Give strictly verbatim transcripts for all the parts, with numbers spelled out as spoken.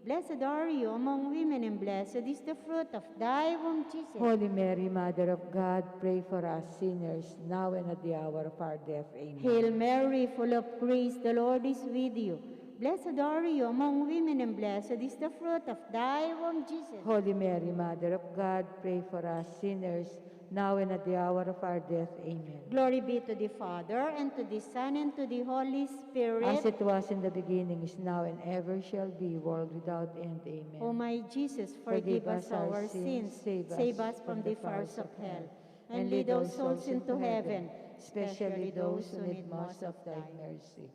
Blessed are you among women, and blessed is the fruit of thy womb, Jesus. Holy Mary, Mother of God, pray for us sinners, now and at the hour of our death. Amen. Hail Mary, full of grace, the Lord is with you. Blessed are you among women, and blessed is the fruit of thy womb, Jesus. Holy Mary, Mother of God, pray for us sinners, now and at the hour of our death. Amen. Glory be to the Father, and to the Son, and to the Holy Spirit. As it was in the beginning, is now, and ever shall be, world without end. Amen. O my Jesus, forgive us our sins, save us from the fires of hell, and lead all souls into heaven, especially those who need most of thy mercy.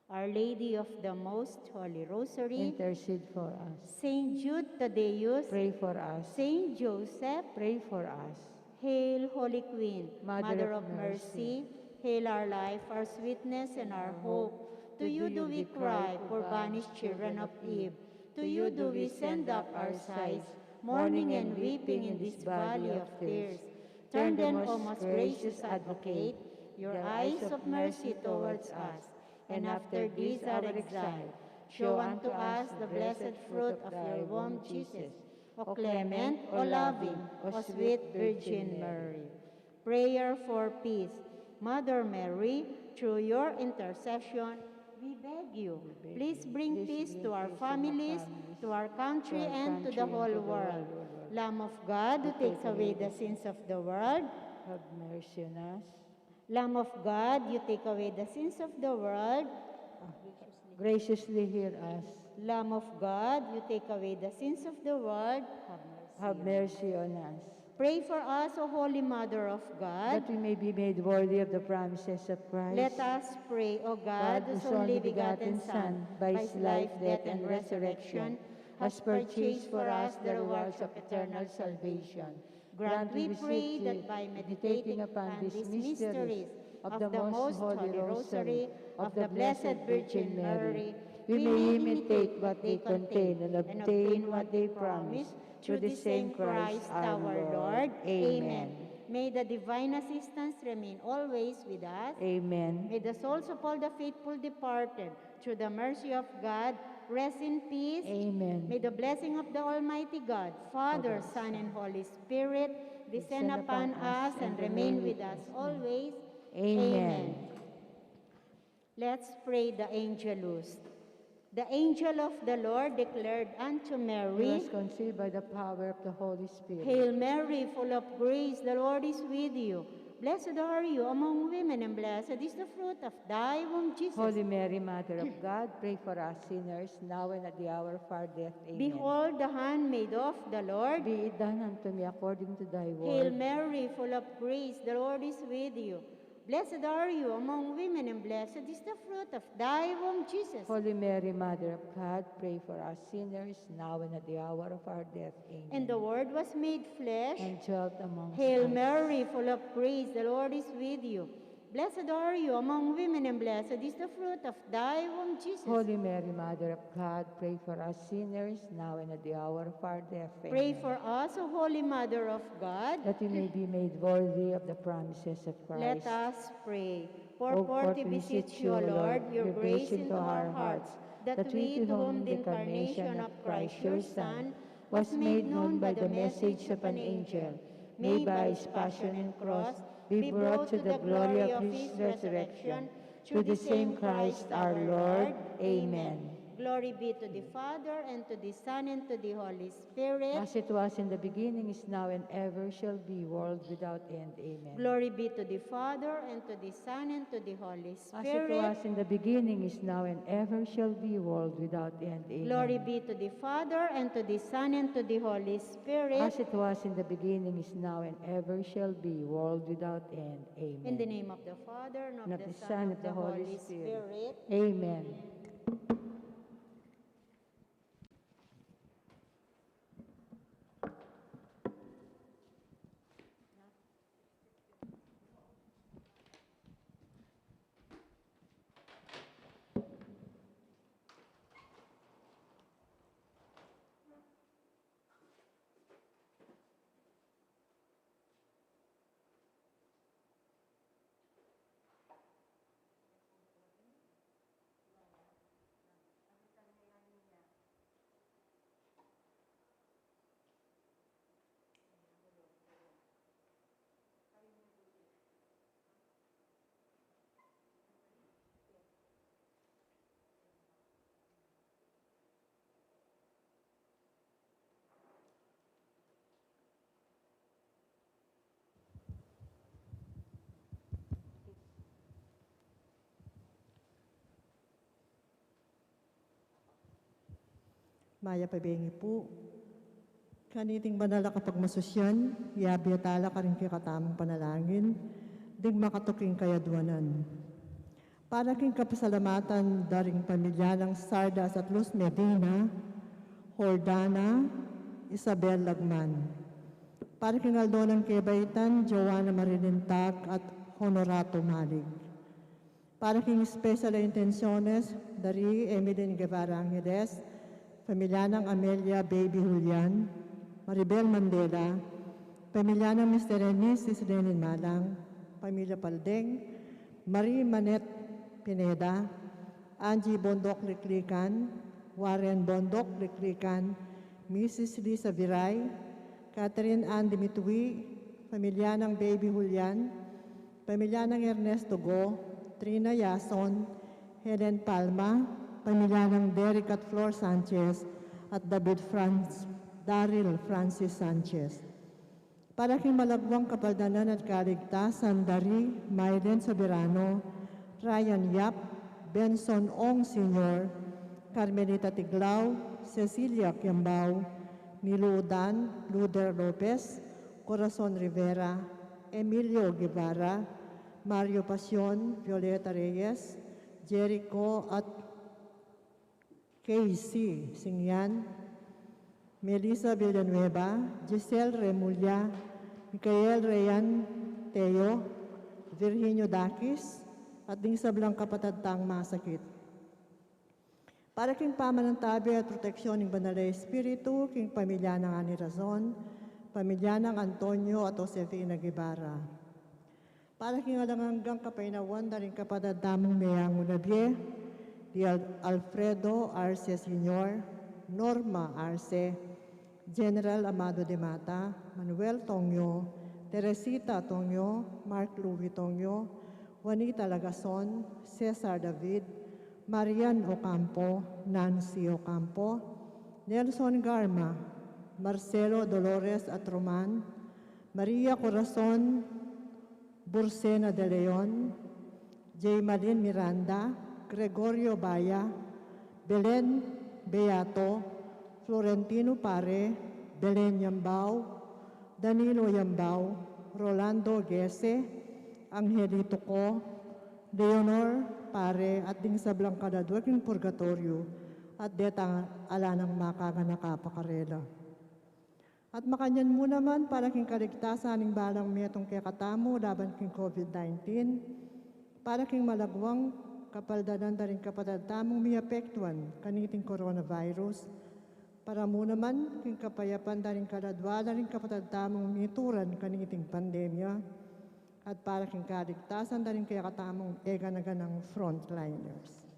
Our Lady of the Most Holy Rosary, intercede for us. Saint Jude Thaddeus, pray for us. Saint Joseph, pray for us. Hail, Holy Queen, Mother of Mercy, hail our life, our sweetness, and our hope. To you do we cry, poor banished children of Eve. To you do we send up our sighs, mourning and weeping in this valley of tears. Turn then, O most gracious Advocate, your eyes of mercy towards us, and after this our exile, show unto us the blessed fruit of your womb, Jesus. O clement, O loving, O sweet Virgin Mary. Prayer for peace. Mother Mary, through your intercession, we beg you, please bring peace to our families, to our country, and to the whole world. Lamb of God, who takes away the sins of the world, have mercy on us. Lamb of God, you take away the sins of the world, graciously hear us. Lamb of God, you take away the sins of the world, have mercy on us. Pray for us, O Holy Mother of God, that we may be made worthy of the promises of Christ. Let us pray. O God, whose only begotten Son, by his life, death, and resurrection, has purchased for us the rewards of eternal salvation. Grant, we pray, that by meditating upon these mysteries of the Most Holy Rosary of the Blessed Virgin Mary, we may imitate what they contain and obtain what they promise, through the same Christ our Lord. Amen. May the divine assistance remain always with us. Amen. May the souls of all the faithful departed, through the mercy of God, rest in peace. Amen. May the blessing of the Almighty God, Father, Son, and Holy Spirit, descend upon us and remain with us always. Amen. Let's pray the Angelus. The angel of the Lord declared unto Mary, he was conceived by the power of the Holy Spirit. Hail Mary, full of grace, the Lord is with you. Blessed are you among women, and blessed is the fruit of thy womb, Jesus. Holy Mary, Mother of God, pray for us sinners, now and at the hour of our death. Amen. Behold the handmaid of the Lord. Be it done unto me according to thy word. Hail Mary, full of grace, the Lord is with you. Blessed are you among women, and blessed is the fruit of thy womb, Jesus. Holy Mary, Mother of God, pray for us sinners, now and at the hour of our death. Amen. And the Word was made flesh. And dwelt amongst us. Hail Mary, full of grace, the Lord is with you. Blessed are you among women, and blessed is the fruit of thy womb, Jesus. Holy Mary, Mother of God, pray for us sinners, now and at the hour of our death. Amen. Pray for us, O Holy Mother of God, that we may be made worthy of the promises of Christ. Let us pray. Pour forth, we beseech you, O Lord, your grace into our hearts, that we, to whom the incarnation of Christ, your Son, was made known by the message of an angel, may by his passion and cross be brought to the glory of his resurrection, through the same Christ our Lord. Amen. Glory be to the Father, and to the Son, and to the Holy Spirit. As it was in the beginning, is now, and ever shall be, world without end. Amen. Glory be to the Father, and to the Son, and to the Holy Spirit. As it was in the beginning, is now, and ever shall be, world without end. Amen. Glory be to the Father, and to the Son, and to the Holy Spirit. As it was in the beginning, is now, and ever shall be, world without end. Amen. In the name of the Father, and of the Son, and of the Holy Spirit. Amen. Mayap a bengi pu. Kaniting banal a kapagmasusyan, yabe tala karing kekatamung panalangin, ding makatuking kayadwanan. Para king kapasalamatan da ring pamilya nang Sardas at Luz Medina, Jordana, Isabel Lagman. Para king aldo nang kebaitan, Joanna Marilyn Tag at Honorato Malig. Para king special intenciones, da ri Emeline Guevara Angeles, pamilya nang Amelia Baby Julian, Maribel Mandela, pamilya nang Mister and Missus Lenin Malang, pamilya Paldeng, Marie Manette Pineda, Angie Bondoc Liklikan, Warren Bondoc Liklikan, Missus Lisa Viray, Catherine Ann Dimitui, pamilya nang Baby Julian, pamilya nang Ernesto Go, Trina Yason, Helen Palma, pamilya nang Derek at Flor Sanchez, at David Franz, Daryl Francis Sanchez. Para king malagwang kapaldanan at kaligtasan da ri Mylen Soberano, Ryan Yap, Benson Ong Senior, Carmelita Tiglao, Cecilia Kiambao, Nilu Dan, Luder Lopez, Corazon Rivera, Emilio Guevara, Mario Pasion, Violeta Reyes, Jericho at Casey Singyan, Melissa Villanueva, Giselle Remulla, Michael Reyan Teo, Virginio Dakis, at ding sablang kapatad tang masakit. Para king pamanantabe at proteksyon ning Banal a Espiritu, king pamilya nang Ani Razon, pamilya nang Antonio at Josefina Guevara. Para king alang anggang kapaynawan da ring kapatad tamung meyangu na bie, di Al-, Alfredo Arce Senior, Norma Arce, General Amado de Mata, Manuel Tongyo, Teresita Tongyo, Mark Louis Tongyo, Juanita Lagason, Cesar David, Marian Ocampo, Nancy Ocampo, Nelson Garma, Marcelo Dolores at Roman, Maria Corazon, Bursena de Leon, Jaymalin Miranda, Gregorio Baya, Belen Beato, Florentino Pare, Belen Yambao, Danilo Yambao, Rolando Gese, Angelito Co, Leonor Pare, at ding sablang kaladwa king purgatoryo, at detang ala nang makaganaka pa karela. At makanyan mu naman para king kaligtasan ning balang metung kekatamu laban king COVID nineteen, para king malagwang kapaldanan da ring kapatad tamung miapektuan kaniting coronavirus, para mu naman king kapayapan da ring kaladwa da ring kapatad tamung mituran kaniting pandemya, at para king kaligtasan da ring kekatamung eganaganang frontliners.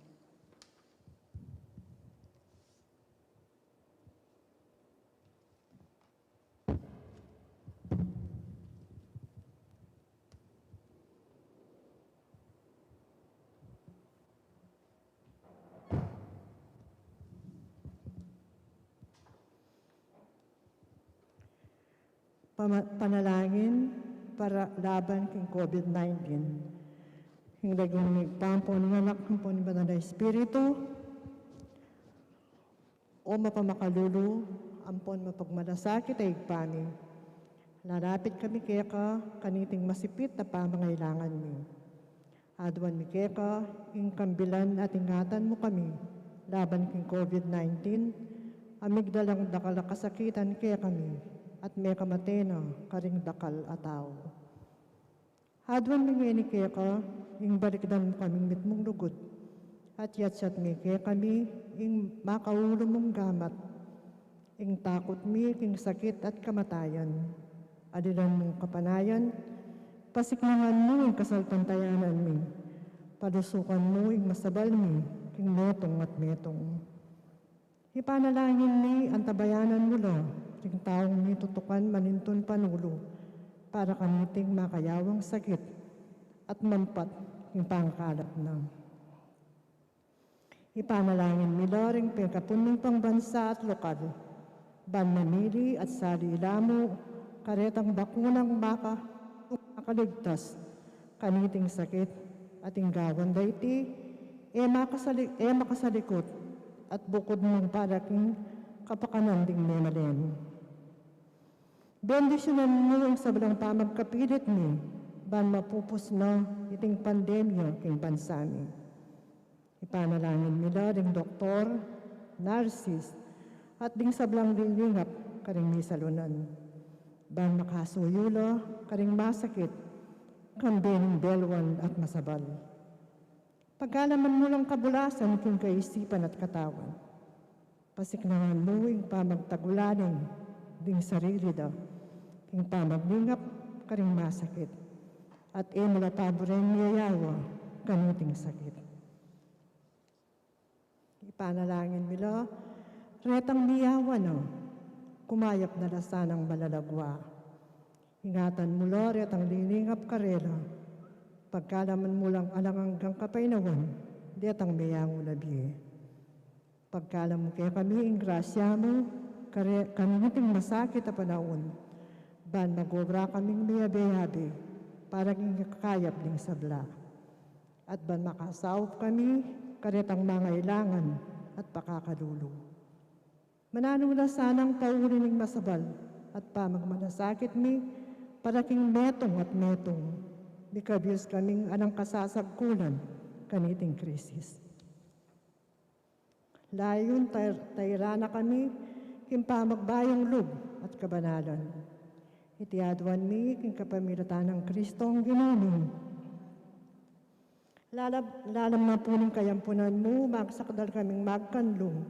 Pama-, panalangin para laban king COVID nineteen. King lagyu ning Ibpa, ampo ning Anak, ampo ning Banal a Espiritu. O mapamakalulu, ampon mapagmalasakit a Ibpa mi, lalapit kami keka kaniting masipit a pamangailangan mi. Aduan mi keka ing kambilan at ingatan mu kami laban king COVID nineteen, a migdalang dakal a kasakitan kekami, at mekamate na karing dakal a tau. Aduan mi ngeni keka ing balikdan mu kaming mitmung lugud, at yatsat mi kekami ing makaulu mung gamat, ing takut mi king sakit at kamatayan. Alilan mung kapanayan, pasiknangan mu ing kasalpantayanan mi, palusukan mu ing masabal mi king metung at metung. Ipanalangin mi, antabayanan mu la ring taung mitutukan manintun panulu para kaniting makayawang sakit at mampat king pangkalat na. Ipanalangin mi la ring pekapun ming pambansa at lokal, ban mamili at sali la mu karetang bakunang maka-, makaligtas kaniting sakit, at ing gawan da iti, e makasali-, e makasalikut, at bukud nang para king kapakanan ding memalen. Bendisyunan mu ing sablang pamagkapilit mi, ban mapupus na iting pandemya king bansa mi. Ipanalangin mi la ding doktor, narsis, at ding sablang lilingap karing misalunan, ban makasuyu la karing masakit, kambe ning belwan at masabal. Pagkalaman mu lang kabulasan king kaisipan at katawan. Pasiknangan mu ing pamagtagulaling ding sarili da king pamaglingap karing masakit, at e mu la paburen miyayawa kaniting sakit. Ipanalangin mi la retang miyawa na, kumayap na la sanang malalagwa. Ingatan mu la retang lilingap karela. Pagkalaman mu lang alang anggang kapaynawan detang meyangu na bie. Pagkalam mu kekami ing grasya mu kare-, kaniting masakit a panaun, ban mag-obra kaming miyabe-yabe para king ikakayap ding sabla, at ban makasaup kami karetang mangailangan at pakakalulu. Mananu la sanang pauli ning masabal at pamagmalasakit mi para king metung at metung, mikabius kaming alang kasasagkulan kaniting krisis. Layun tay-, tayra na kami king pamagbayung lub at kabanalan. Iti aduan mi king kapamilatan nang Kristong Ginu mi. Lalam, lalam na pu ning kayampunan mu, magsakdal kaming magkanlung,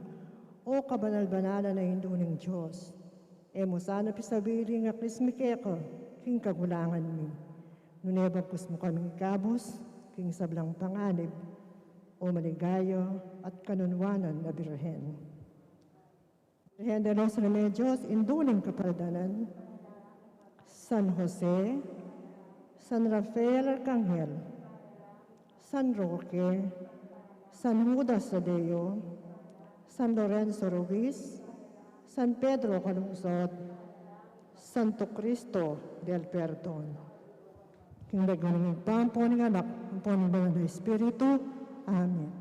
O kabanal-banalan a Indu ning Dios. E mu sana pisabili ing aklis mi keka king kagulangan mi, nune bagkus mu kaming ikabus king sablang panganib, O maligaya at kanunuanan a Birhen. Virgen de los Remedios, Indu ning Kapaldanan, San Jose, San Rafael Arcangel, San Roque, San Judas Tadeo, San Lorenzo Ruiz, San Pedro Calungsod, Santo Cristo del Perdon. King lagyu ning Ibpa, ampo ning Anak, ampo ning Banal a Espiritu. Amen.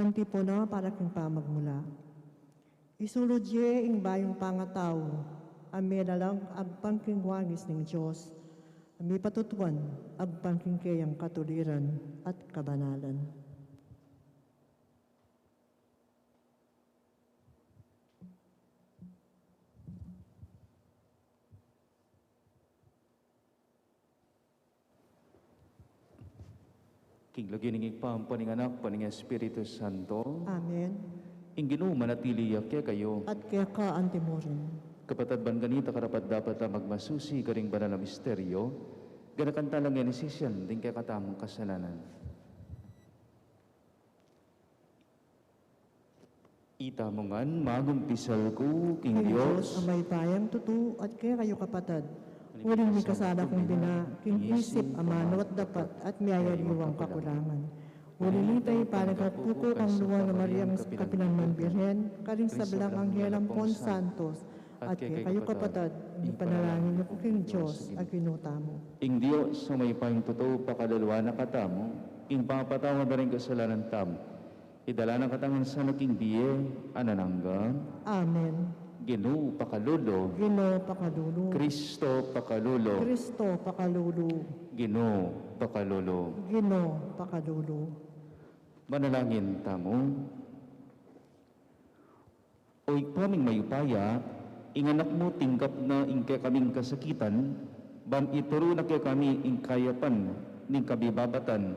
Antipona para king pamagmula. Isulud ye ing bayung pangatau, a melalang agpang king wangis ning Dios, a mipatutuan agpang king keyang katuliran at kabanalan. King lagyu ning Ibpa, ampo ning Anak, ampo ning Espiritu Santo. Amen. Ing Ginu manatili ya kekayu. At keka antimurin. Kapatad, ban kanita karapat-dapat a magmasusi karing banal a misteryo, ganakan tala ngan isisian ding kekatamung kasalanan. Itamu ngan, magumpisal ku king Dios a mayupayang tutu at kekayu kapatad. Uling mikasala kung bina, king isip, amanu at dapat, at miyayaliwang kakulangan. Uli nita, ipanagkalub ku kang Nuan a Mariang kapilanman Birhen, karing sablang anghel ampon santos, at kekayu kapatad, ipanalangin yu ku king Dios a Ginu tamu. Ing Dios a mayupayang tutu pakaluluan na katamu, ing pangapatawad da ring kasalanan tamu. Idala na katamu sana king bie alang angga. Amen. Ginu pakalulu. Ginu pakalulu. Kristo pakalulu. Kristo pakalulu. Ginu pakalulu. Ginu pakalulu. Manalangin tamu. O Ibpa ming mayupaya, ing Anak mu tinggap na ing kekaming kasakitan, ban ituru na kekami ing kayapan ning kabibabatan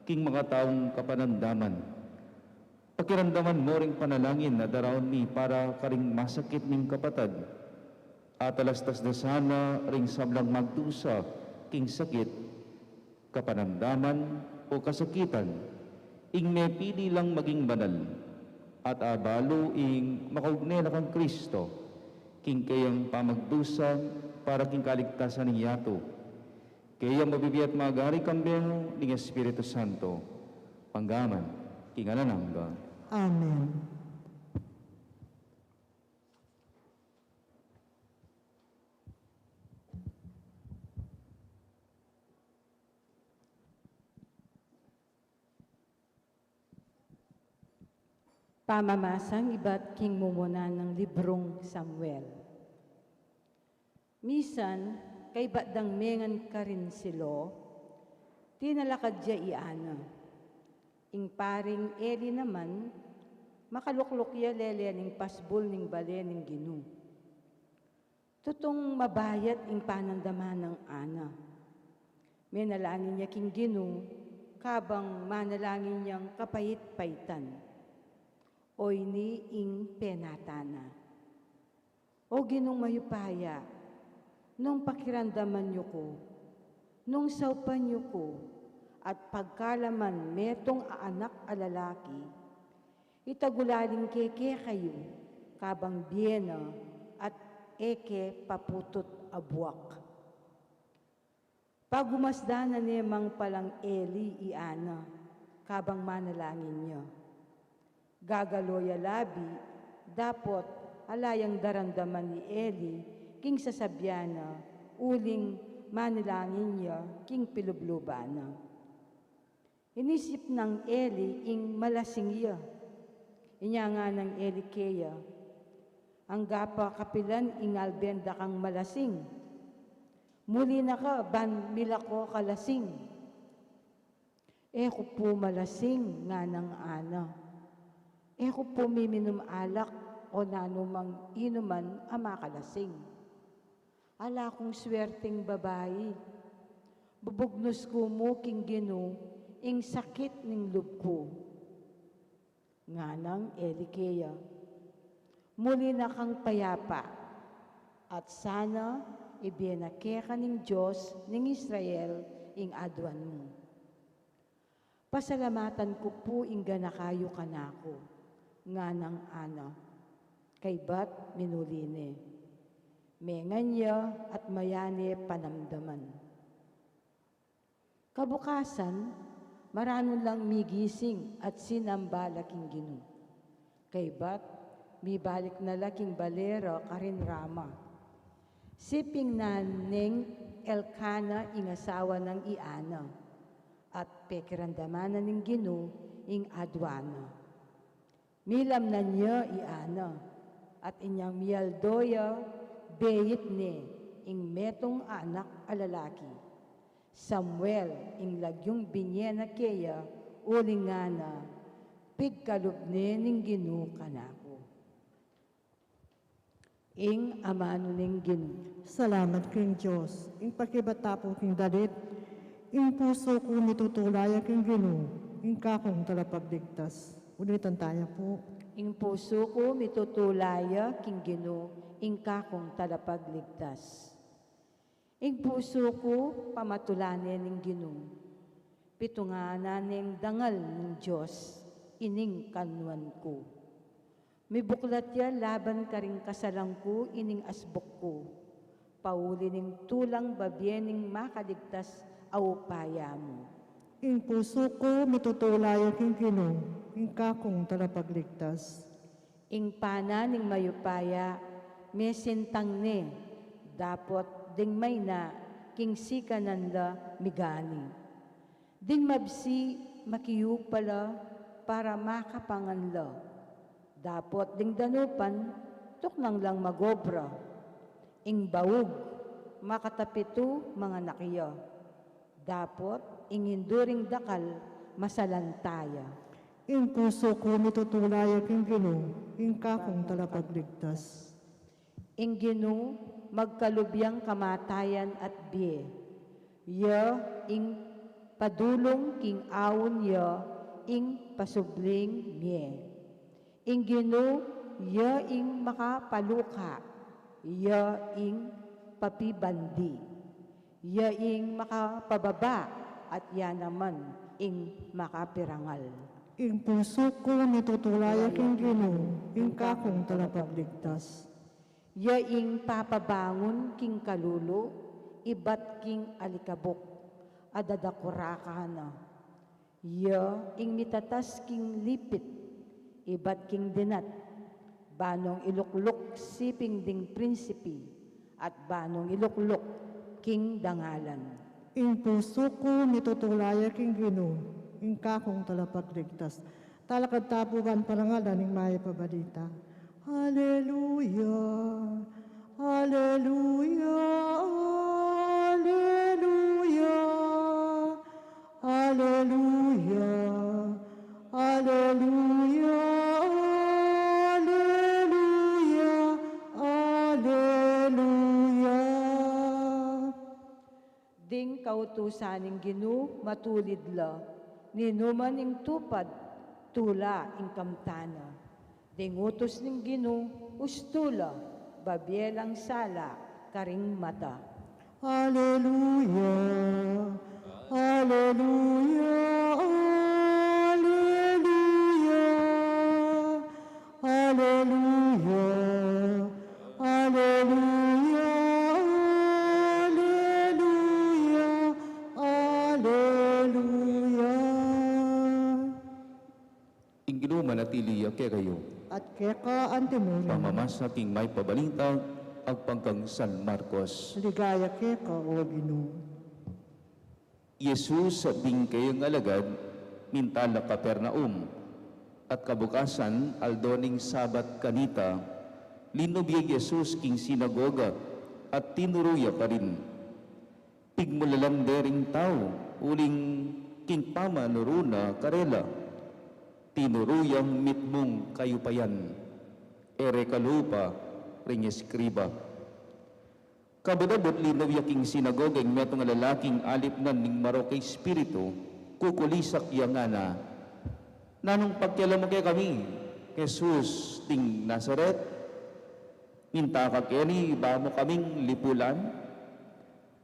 king makataung kapanamdaman. Pakiramdaman mu ring panalangin a daraun mi para karing masakit ming kapatad. Atalastas da sana ring sablang magdusa king sakit, kapanamdaman, o kasakitan, ing mepili lang maging banal, at abalu ing makaugne na kang Kristo, king keyang pamagdusa para king kaligtasan ning yatu. Kaya mabibie at magari kambe ning Espiritu Santo, mangga man king alang angga. Amen. Pamamasang ibat king mumuna nang librung Samuel. Misan, kaybat dang mengan karin Silo, tinalakad ya i Ana. Ing paring Eli naman, makalukluk ya lele ning pasbul ning bale ning Ginu. Tutung mabayat ing panamdaman nang Ana. Menalangin ya king Ginu, kabang manalangin yang kapait-paitan. Oyni ing penata na. O Ginung mayupaya, nung pakiramdaman yu ku, nung saupan yu ku, at pagkalaman metung a anak a lalaki, itagulaling ke kekayu, kabang bie na at e ke paputut a buak. Pagumasdan na ne mang palang Eli i Ana, kabang manalangin ya. Gagalo ya labi, dapot ala yang daramdaman i Eli king sasabian na, uling manalangin ya king pilubluban na. Inisip nang Eli ing malasing ya. Inya nganang Eli keya, angga pa kapilan ing alben da kang malasing? Muli na ka ban milako ka lasing. E ku pu malasing, nganang Ana. E ku pu miminum alak o nanumang inuman a makalasing. Ala kung swerteng babai. Bubugnus ku mu king Ginu ing sakit ning lub ku. Nganang Eli keya, muli na kang payapa, at sana ibie na keka ning Dios ning Israel ing aduan mu. Pasalamatan ku pu ing ganaka yu kanaku, nganang Ana. Kaybat minuli ne. Mengan ya at maya ne panamdaman. Kabukasan, maranun lang migising at sinamba la king Ginu. Kaybat, mibalik na la king bale ra karin Rama. Siping na neng Elkana ing asawa nang i Ana, at pekiramdaman na ning Ginu ing aduan na. Milamnan ya i Ana, at inyang mialdo ya, beit ne ing metung anak a lalaki. Samuel ing lagyung binye na keya, uling ngana, "Pigkalub ne ning Ginu kanaku." Ing amanu ning Ginu. Salamat king Dios. Ing pakibat ta pu king dalit, ing pusu ku mitutula ya king Ginu, ing kakung talapagligtas. Ulitan taya pu. Ing pusu ku mitutula ya king Ginu, ing kakung talapagligtas. Ing pusu ku pamatula ne ning Ginu, pitungan na neng dangal ning Dios ining kanuan ku. Mibuklat ya laban karing kasalan ku ining asbuk ku, pauli ning tulang babie ning makaligtas a upaya mu. Ing pusu ku mitutula ya king Ginu, ing kakung talapagligtas. Ing pana ning mayupaya mesintang ne, dapot ding maina king sikanan la migani. Ding mabsi makiupa la para makapangan la, dapot ding danupan tuknang lang magobra. Ing baug makatapitu manganak ya, dapot ing induring dakal masalanta ya. Ing pusu ku mitutula ya king Ginu, ing kakung talapagligtas. Ing Ginu magkalub yang kamatayan at bie, ya ing padulung king aun ya ing pasubling mie. Ing Ginu ya ing makapaluka, ya ing papibandi, ya ing makapababa, at ya naman ing makapirangal. Ing pusu ku mitutula ya king Ginu, ing kakung talapagligtas. Ya ing papabangun king kalulu, ibat king alikabuk a dadakurakan na. Ya ing mitatas king lipit, ibat king dinat, banong ilukluk siping ding prinsipi, at banong ilukluk king dangalan. Ing pusu ku mitutula ya king Ginu, ing kakung talapagligtas. Talakad ta pu ban parangalan ing mayap a balita. Aleluya, aleluya, aleluya, aleluya, aleluya, aleluya, aleluya. Ding kautusan ning Ginu matulid la, ninuman ing tupad tula ing kamtan na. Ding utus ning Ginu ustu la, babie lang sala karing mata. Aleluya, aleluya, aleluya, aleluya, aleluya, aleluya, aleluya. Ing Ginu manatili ya kekayu. At keka antimurin. Pamamasa king mayap a balita agpang kang San Marcos. Ligaya keka, o Ginu. I Jesus at ding kayang alagad minta la Capernaum, at kabukasan aldo ning Sabat kanita, linub ya i Jesus king sinagoga at tinuru ya karin. Pigmulalam de ring tau uling king pamanuru na karela, tinuru yang mitmung kayupayan, e re kalupa ring eskriba. Kabud-abud linub ya king sinagoga ing metung a lalaking alipnan ning marok a espiritu, kukulisak ya ngana, "Nanung pakialam mu kekami, Jesus ding Nazaret? Minta ka keni ba mu kaming lipulan?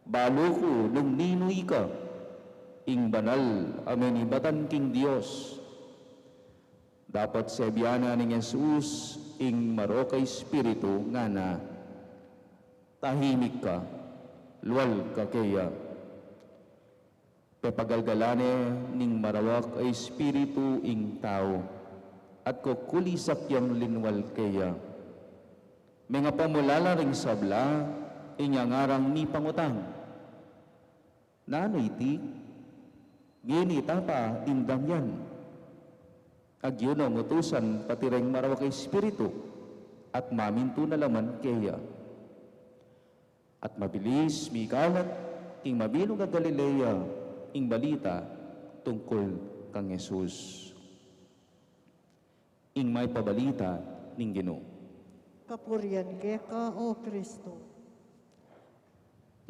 Balu ku nung ninu ika, ing banal a menibatan king Dios." Dapot sebian na ning Jesus ing marok a espiritu, ngana, "Tahimik ka, lual ka keya." Pepagalgalan ne ning marawak a espiritu ing tau, at kukulisak yang linwal keya. Mengapamulala ring sabla, inya ngarang mipangutang, "Nanu iti? Ngeni ita pa indang yan?" Agyang utusan pati reng marawak a espiritu, at mamintu na la man keya. At mabilis mikalat king mabilug a Galilea ing balita tungkul kang Jesus. Ing mayap a balita ning Ginu. Kapurian keka, O Kristo.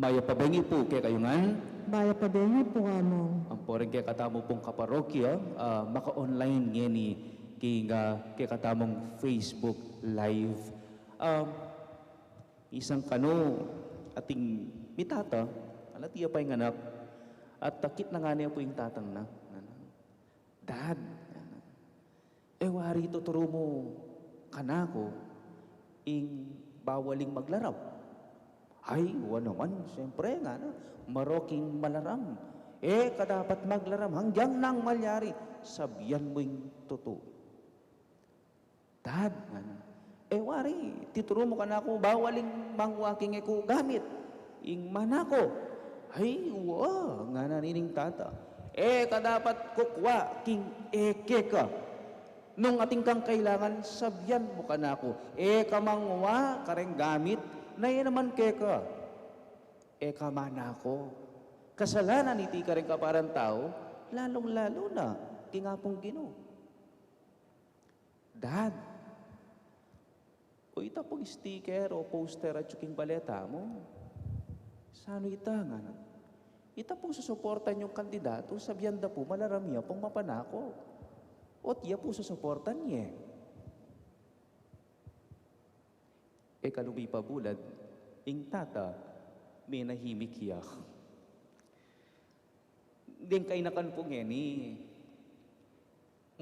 Mayap a bengi pu kekayu ngan. Mayap a bengi pu, Among. Ampo ring kekatamu pung kaparokya, ah, maka-online ngeni king, ah, kekatamung Facebook Live. Ah, isang kanu, ating mitata, ala, atiu ya pa ing anak, at akit na ngana pu ing tatang na, ngana, "Dad," ngana, "e wari tuturu mu kanaku ing bawal ing maglaram?" "Ay, wa naman, siyempre," ngana, "marok ing malaram. E ka dapat maglaram, hangyang nang malyari, sabian mu ing tutu." "Dad," ngana, "e wari tuturu mu kanaku bawal ing mangwa king e ku gamit, ing mana ku?" "Ay, wa," ngana nining tata, "e ka dapat kukwa king e keka. Nung atin kang kailangan, sabian mu kanaku. E ka mangwa kareng gamit na e naman keka. E ka manaku." Kasalanan iti kareng kaparang tau, lalung-lalu na king Apung Ginu. "Dad, o ita pung sticker o poster atyu king baleta mu, sanu ita?" ngana. "Ita pung susuportan yung kandidatu, sabian da pu malaram ya pung mapanako. Ot ya pu susuportan ye." E ka lumipa bulad, ing tata, menahimik ya. Deng kainakan pu ngeni,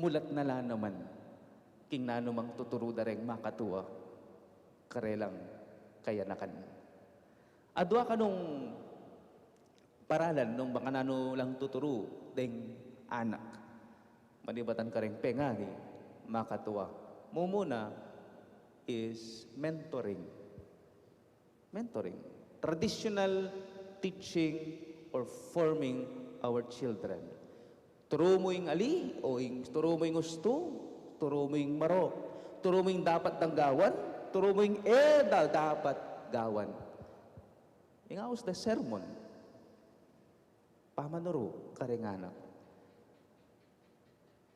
mulat na la naman king nanu mang tuturu da reng makatua karelang kayanakan. Adua kanung paralan nung makananu lang tuturu deng anak manibatan kareng pengari makatua. Mumuna is mentoring. Mentoring, traditional teaching or forming our children. Turu mu ing ali, o ing turu mu ing ustu, turu mu ing marok, turu mu ing dapat dang gawan, turu mu ing e da dapat gawan. Ing aus da sermon, pamanuru kareng anak.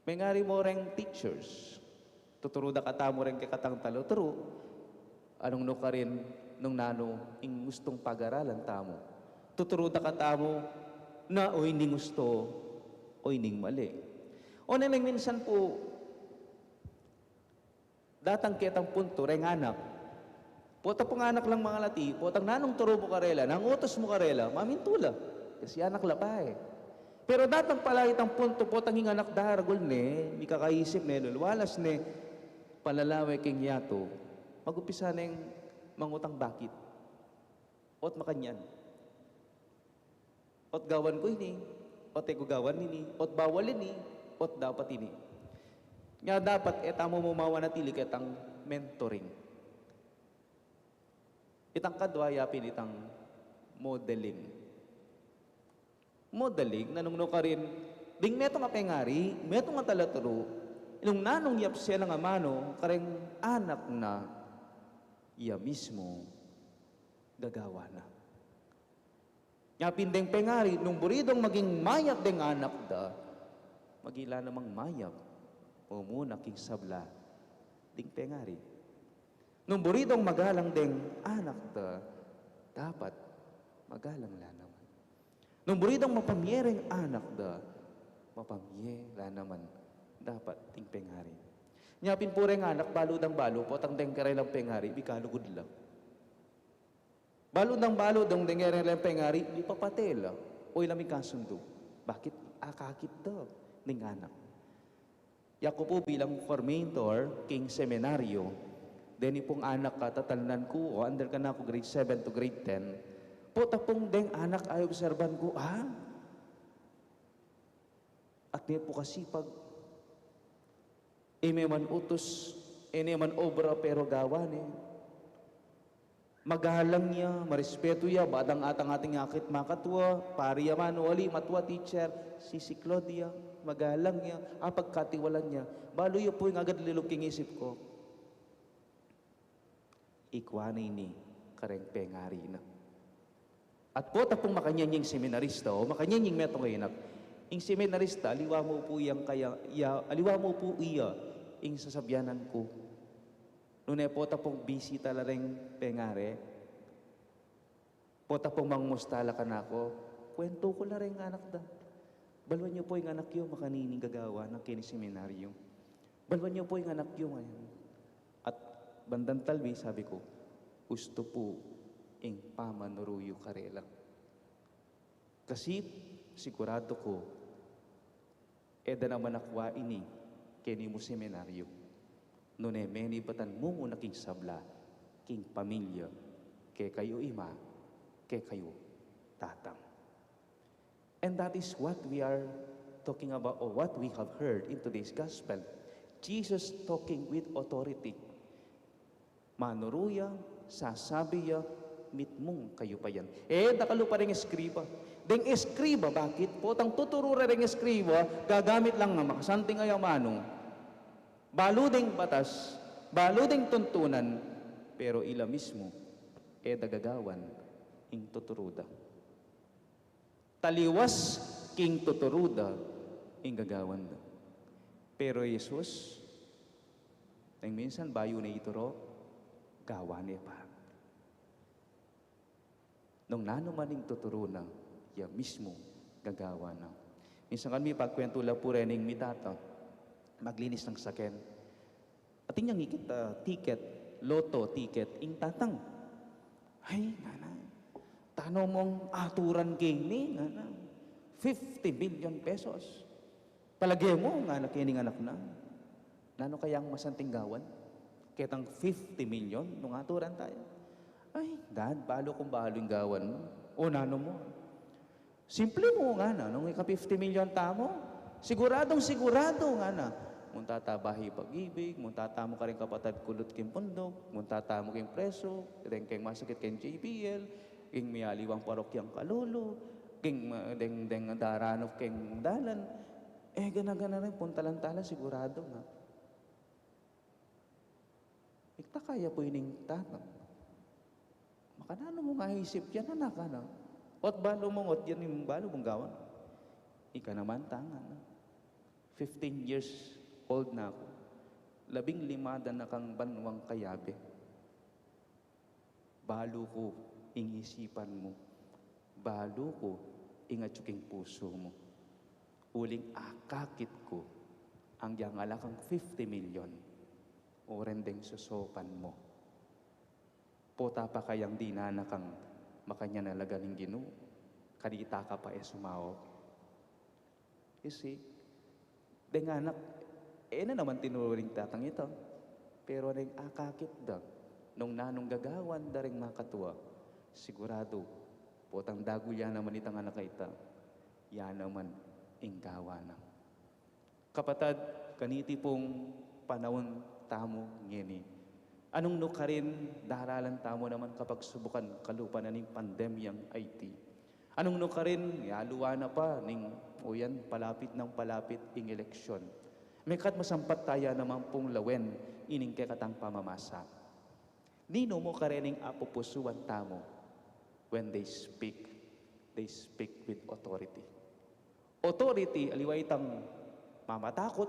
Mengari mo reng teachers, tuturu da katamu reng kekatang taluturu, anung nukarin nung nanu ing ustung pagaralan tamu. Tuturu da katamu na o ining ustu, o ining mali. O neng minsan pu, datang ketang puntu reng anak. Potang pung anak lang mangalati, potang nanung turu mu karela, nang utus mu karela, mamintu la. Kasi anak la pa e. Pero datang pala itang puntu, potang ing anak daragul ne, mikakaisip ne, lulualas ne, palalawe king yatu, magumpisa neng mangutang bakit. Ot makanyan. Ot gawan ku ini, ot e ku gawan ini, ot bawal ini, ot dapat ini. Nya dapat e tamu mu mawanatili ketang mentoring. Itang kadwa ya pin itang modeling. Modeling, nanung nukarin, ding metung a pengari, metung a talaturu, nung nanung yapse nang amanu kareng anak na, iya mismu gagawan na. Nya pin deng pengari, nung buri dong maging mayap deng anak da, maging la namang mayap mumuna king sabla ding pengari. Nung buri dong magalang deng anak da, dapat magalang la naman. Nung buri dong mapamie reng anak da, mapamie la naman dapat ding pengari. Nya pin pu reng anak, balu dang balu, potang deng karelang pengari, mikalugud la. Balu dang balu, deng deng karelang pengari, mipapate la. O ila mikasundu. Bakit? Akakit da ning anak. Yaku pu bilang formator king seminaryo, deni pung anak a tatalnan ku, o under kanaku grade seven to grade ten, pota pung deng anak a obserban ku, ah, at ne pu kasipag, e ne man utus, e ne man obra, pero gawa ne. Magalang ya, marespetu ya, badang atang ating akit makatua, pari ya man, wali, matua, teacher, sisiklaud ya. magalang ya, apagkatiwalan ya. Balu yu pu ing agad lilub king isip ku, ikua na ini kareng pengari na. At pota pung makanyan ya ing seminarista o makanyan ya ing metung a anak, ing seminarista, aliwa mu pu yang kaya, ya, aliwa mu pu iya ing sasabyanan ku. Nune pota pung bisita la reng pengari, pota pung mangumusta la kanaku, kuwentu ku la reng anak da. Baluan yu pu ing anak yu makanini ing gagawan na keni seminaryo. Baluan yu pu ing anak yu ngayan. At bandang talbe, sabi ku, ustu pu ing pamanuru yu karela. Kasi siguradu ku, e da naman akua ini keni mung seminaryo, nune menibatan mu mu na king sabla, king pamilya, kekayu ima, kekayu tatang. And that is what we are talking about, or what we have heard in today's gospel. Jesus talking with authority. Manuru ya, sasabi ya, mitmung kayupayan. E da kalupa deng eskriba. Deng eskriba, bakit? Potang tuturu ra deng eskriba, gagamit lang ng makasanting a amanu. Balu deng batas, balu deng tuntunan, pero ila mismu, e da gagawan ing tuturu da. Taliwas king tuturu da ing gagawan da. Pero Jesus, neng minsan bayu ne ituru, gawan ne pa. Nung nanu man ing tuturu na, ya mismu gagawan na. Minsan kami pagkuwentu la pu reng mitata, maglinis ng saken. Atin yang ikit, ah, tiket, lotto tiket, ing tatang. Ay, ngana. Tano mung aturan keni, ngana. Fifty million pesos. Palage mu, ngana keni ing anak na. Nanu kayang masanting gawan? Ketang fifty million, nung aturan taya. Ay, Dad, balu kung balu ing gawan mu. O, nanu mu? Simple mu, ngana, nung ika fifty million tamu, siguradung siguradu, ngana. Munta ta Bahay Pag-ibig, munta tamu kareng Kapatad Kulot king Pundok, munta tamu king Preso, deng keng Masakit king J B L, king mialiwang parokyang Kalulu, king, ah, deng, deng Daranup king dalan. E, gana-gana rin, puntalan tala, siguradu nga. Ikta kaya pu ining tatang. Makananu mu nga isip yan, anak, ana? Ot balu mung, ot yan ing balu mung gawan. Ika naman tangan, a. Fifteen years old na ku. Labing lima da na kang banwang kayabe. Balu ku ing isipan mu. Balu ku ing atyu king pusu mu. Uling akakit ku, anggiyang ala kang fifty million, o reng deng sosopan mu. Pota pa kayang dinan na kang makanyan a laga ning Ginu, kanita ka pa e sumaup. You see, deng anak, e na naman tinuru ring tatang ita. Pero deng akakit da, nung nanung gagawan da ring makatua, siguradu, potang dagul ya naman itang anak a ita, ya naman ing gawan na. Kapatad, kaniti pung panaun tamu ngeni. Anung nukarin, daralan tamu naman kapagsubukan kalupa na ning pandemyang iti. Anung nukarin, yaluan na pa ning, o yan, palapit nang palapit ing eleksyon. Mekad masampat taya naman pung lawen ining kekatang pamamasa. Ninu mu karening apupusuan tamu? When they speak, they speak with authority. Authority, aliwa itang mamatakut,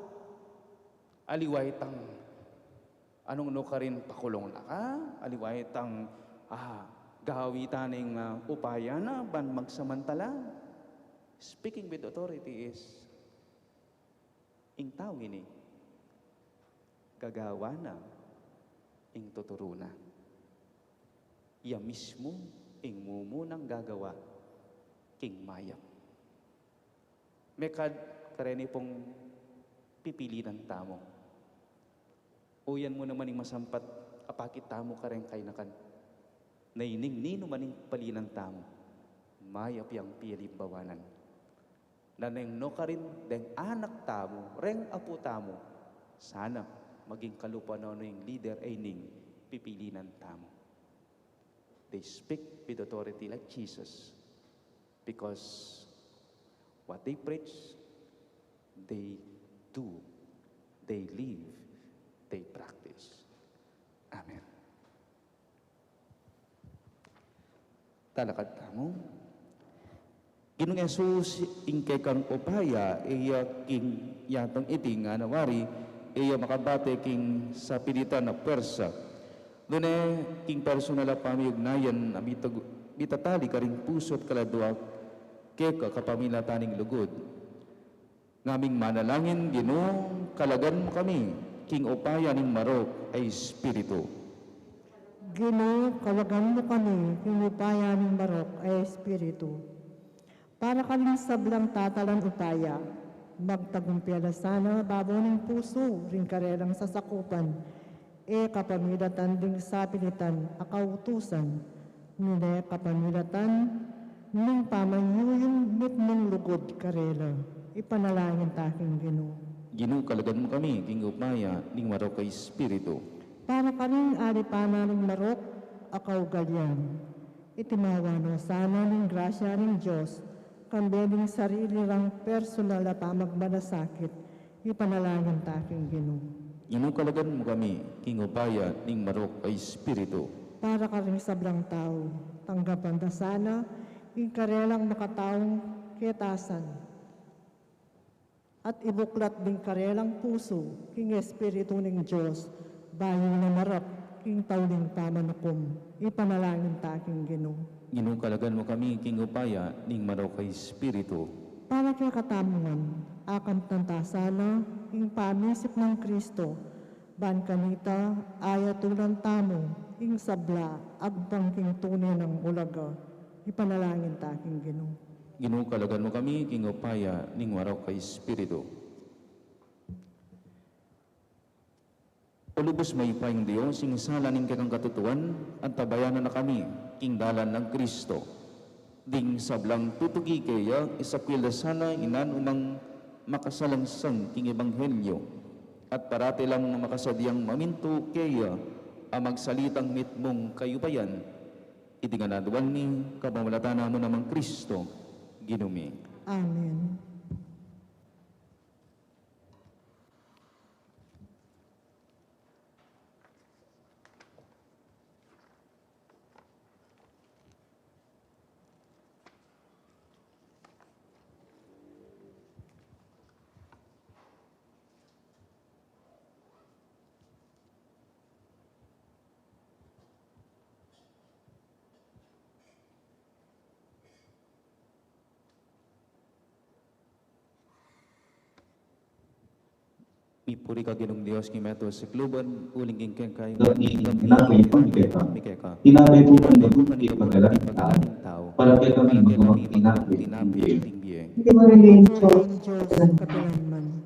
aliwa itang anung nukarin pakulung na ka, aliwa itang, ah, gawi ta ning, ah, upaya na ban magsamantala. Speaking with authority is, ing tau ini, gagawan na ing tuturu na. Iya mismu ing mumunang gagawa king mayap. Mekad kareni pung pipilinan tamu. Uyan mu naman ing masampat a pakit tamu kareng kainakan. Na ining ninu man ing palinan tamu, mayap yang pialimbawanan. Na neng nukarin deng anak tamu, reng apu tamu, sana maging kalupa na no ing lider a ining pipilinan tamu. They speak with authority like Jesus, because what they preach, They do, they live, they practice. Amen. Talakad tamu. Ginung Jesus, ing kekang upaya, e ya king yatang iti ngana wari, e ya makabate king sapilitan a puersa. Nune king personal a pamiyugnayan a mitag-, mitatali karing pusu at kaladua keka kapamilatan ning lugud. Ngaming manalangin, Ginu, kalagan mu kami king upaya ning marok a Espiritu. Ginu, kalagan mu kami king upaya ning marok a Espiritu. Para karing sablang tatalan upaya, magtagumpya la sana babo ning pusu ring karelang sasakupan, e kapamilatan ding sapilitan a kautusan, nune kapamilatan ning pamanyuyung mitmung lugud karela. Ipanalangin ta king Ginu. Ginu, kalagan mu kami king upaya ning marok a Espiritu. Para karing alipanan ning marok a kaugalian, itimawa no sana ning grasya ning Dios, kambe ning sarili rang personal a pamagmalasakit, ipanalangin ta king Ginu. Ginu, kalagan mu kami king upaya ning marok a Espiritu. Para karing sablang tau, tanggapan da sana ing karelang makataung ketasan. At ibuklat ding karelang pusu king Espiritu ning Dios, bayu na marap king tauling pamanukum, ipanalangin ta king Ginu. Ginu, kalagan mu kami king upaya ning marok a Espiritu. Para kekatamu ngan, akamtan ta sana ing pamisip nang Kristo, ban kanita ayatulan tamu ing sabla agpang king tune nang ulaga, ipanalangin ta king Ginu. Ginu, kalagan mu kami king upaya ning marok a Espiritu. O lubus mayupayang Dios, ing sala ning kekang katutuan, antabayanan na kami king dalan nang Kristo. Ding sablang tutuki keya, isakwil da sana ing nanumang makasalangsang king ebanghelyo, at parati lang makasadyang mamintu keya a magsalitang mitmung kayupayan. Iti ngan aduan mi, kapamilatan na mu nang Kristo, Ginu mi. Amen. Mipuri ka Ginung Dios king meto sikluban, uling king keka ing... Dati ing tinapay ipamigay ka. Tinapay pu ing pagkalam ning tau. Para kekami maging tinapay ning bie. Iti marin ning Dios, kapilanman.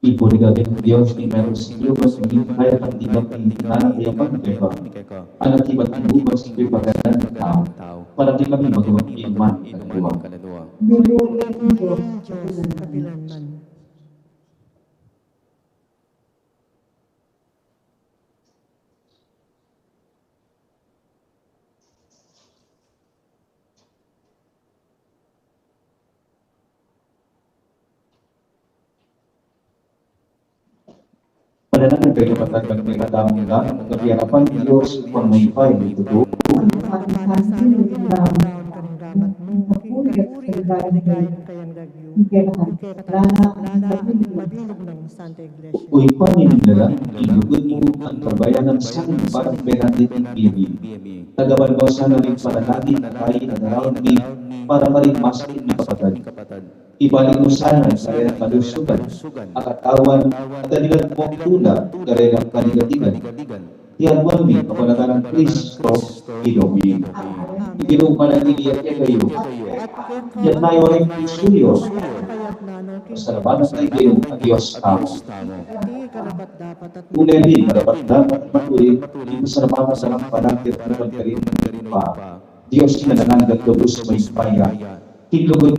Ipuri ka Ginung Dios, king meto sikluban, ing kaya kang tinapay ning tau, ipamigay ka. Anat ibat king ubas, ipagkalam ning tau. Para kekami maging man kaladua. Ginung Dios, kapilanman. Panalangin kayu, kapatad, ban kekatamung laman, ing kayarapan ning Dios, Ibpang mayupaya king tutu. Ing kapuri at kaligayan ning kayang lagyu, ing kekatamung laman, mabilug nang Santa Iglesia. O Ibpa mi ning Lagyu, ing lugud mu antabayanan sana king parang penandit ning bie mi. Tagapan mu sana ring panalangin a kayi na daraun mi para karing masakit ming kapatad. Ibalik mu sana ing karelang kalusugan a katawan at aligan mu king tula ing karelang kaligaligan. Iti aduan mi kapamilatan nang Kristo, Ginu mi. Ing Ginu manatili ya kekayu. Itas yu ring pusu yu. Pasalamatan tamu ing Ginung Dios tamu. Uli ning karapat-dapat, matulid, ing pasalamatan at panagpuri king Dios a alang angga at lubus mayupaya. King lugud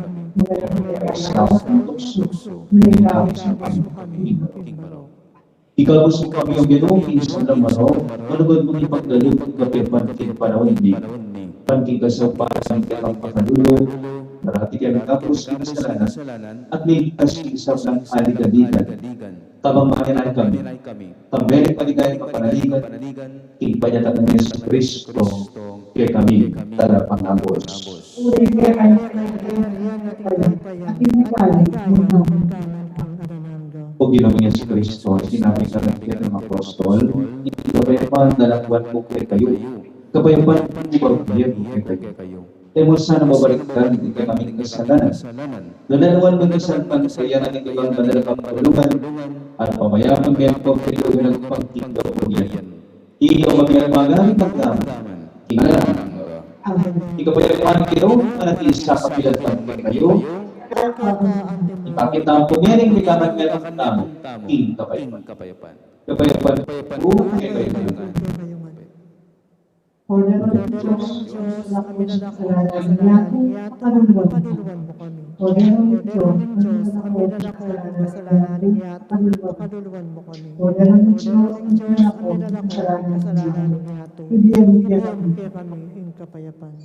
Sa tuksu, nune ikabus mu kami king marok. Ikabus mu kami, O Ginu, king sablang marok, manugad mung ipagkalub ing kapayapan king panaun mi, ban king kasaupan ning kekang pakalulu, parati keng ikabus king kasalanan, at mailigtas king sablang kaligaligan. Kabang manenaya kami, kambe ning maligayang kapanaligan, king panyatang nang Jesucristo, kekami talapanagos. Uli keka ing kayarian at ing kapayapan, at ing higala king alang angga. O Ginu ming Jesucristo, sinabi mu king apostol mu, ing kapayapan dalangwan ku kekayu, kapayapan ku ibie ku kekayu. E mu sana babalikdan ing kekaming kasalanan, nune nuan mu ing kasalpantayanan ning Ibpang Banal a Kapulungan, at pamayapang miyampo kayu king agpang king kapurian. Ika, o Ibpa, magari ka man, king alang angga. Amen. Ing kapayapan ning Ginu manatili sa kapilan tamu kekayu. Ipakit tamu pu ngeni ing kapayapan tamu, ing kapayapan. Kapayapan ku kekayu. Kordero ning Dios, milalako king kasalanan ning yatu, pakaluluan mu kami. Kordero ning Dios, milalako king kasalanan ning yatu, pakaluluan mu kami. Kordero ning Dios, milalako king kasalanan ning yatu, ibie mu kekami ing kapayapan.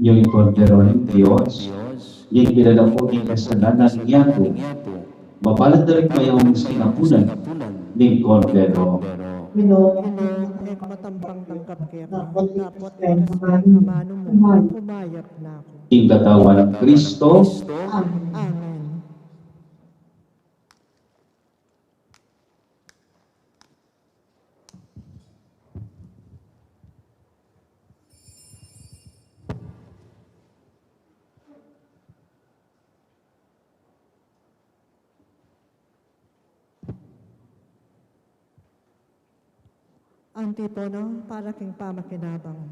Ing Kordero ning Dios, ing milalako king kasalanan ning yatu. Mapalad da ring mayamung sinapunan ning Kordero. Ginu, e ku matampang tanggap keka, dapot ing amanu mu, kumayap na ku. Ing katawan nang Kristo. Amen. Antipona para king pamakinabang.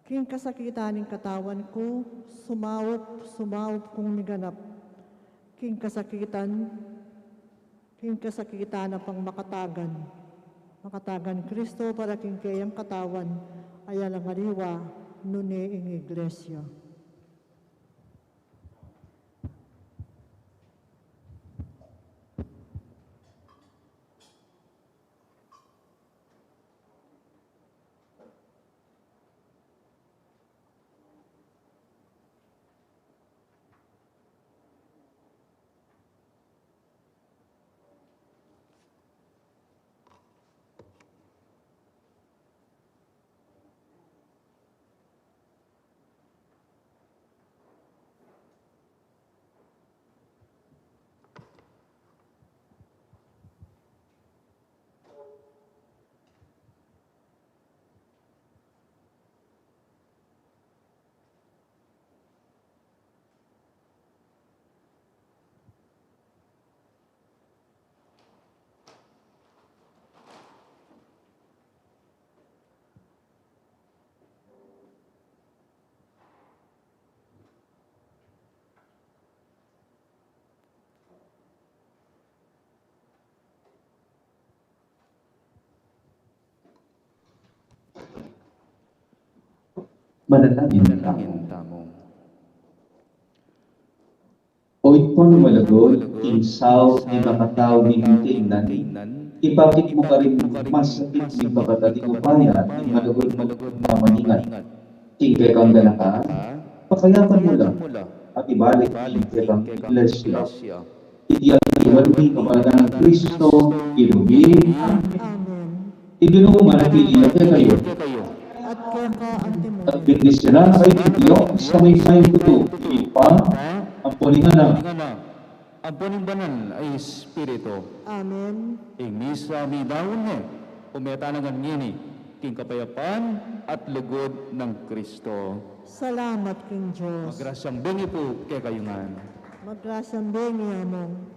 King kasakitan ning katawan ku, sumaup, sumaup kung miganap. King kasakitan, king kasakitan na pang makatagan. Makatagan Kristo para king keyang katawan, a alang aliwa, nune ing Iglesia. Manalangin tamu. O Ibpang malugud, ing saup ning makatau ning kaynan, ipakit mu karing masakit ning pagkataliwang upaya ning malugud, malugud a maningat. King kekang ganakan, pakayapan mu la, at ibalik king kekang Iglesia. Iti ing kapayapan ning Kristo, Ginu mi. Amen. Ing Ginu manatili ya kekayu. At keka antimu. At bendisyunan na kayu ning Dios a mayupayang tutu, Ibpa, ampo ning Anak, ampo ning Banal a Espiritu. Amen. Ing misa midaun ne, ume tana ngan ngeni, king kapayapan at lugud nang Kristo. Salamat king Dios. Magrasyang bengi pu kekayu ngan. Magrasyang bengi, Among.